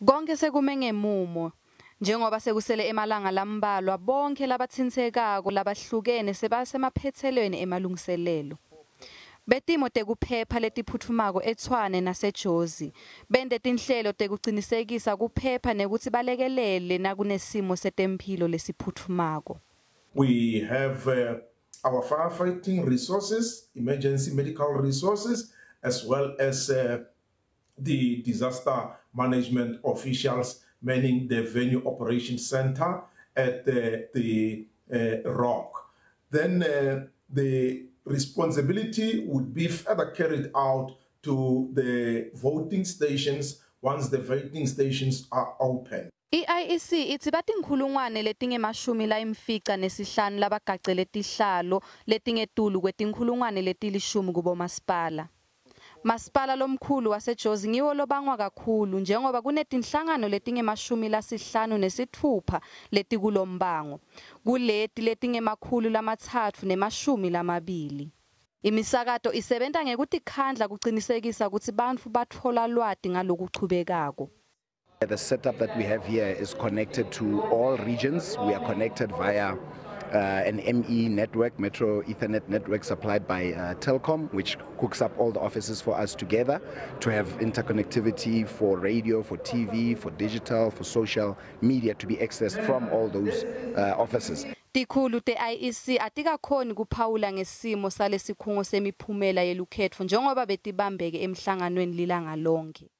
Konke sekume ngemumo. Njengoba sekusele emalanga lambalwa, bonkhe labatsintsekako labahlukene sebasemaphetselweni emalungiselelo. Betimo tekuphepha letiphutfumako eTshwane naseJozi bente tinhlelo tekucinisekisa kuphepha nekutsi balekelele nakunesimo setemphilo lesiphutfumako. We have our firefighting resources, emergency medical resources, as well as the disaster management officials manning the venue operations center at the Rock. Then the responsibility would be further carried out to the voting stations once the voting stations are open. I-IEC itsi batinkhulungwane letingema-95 labagacele tihlalo letingetulu kwetinkhulungwane letilishumi kubomasipala. Masipala lomkhulu waseJozi ngiwo lobangwa kakhulu njengoba kunetinhlangano letingema-56 letikulombango. Kuleti letingema-320. Imisakato isebenta ngekutikhandla kucinisekisa kutsi bantfu batfola lwati ngalokuchubekako. The setup that we have here is connected to all regions. We are connected via an ME network, Metro Ethernet network supplied by Telkom, which hooks up all the offices for us together to have interconnectivity for radio, for TV, for digital, for social media to be accessed from all those offices. Tikhulu te-IEC atikakhoni kuphawula ngesimo salesikhungo semiphumela yelukhetfo njengoba betibambeke emhlanganweni lilanga lonkhe.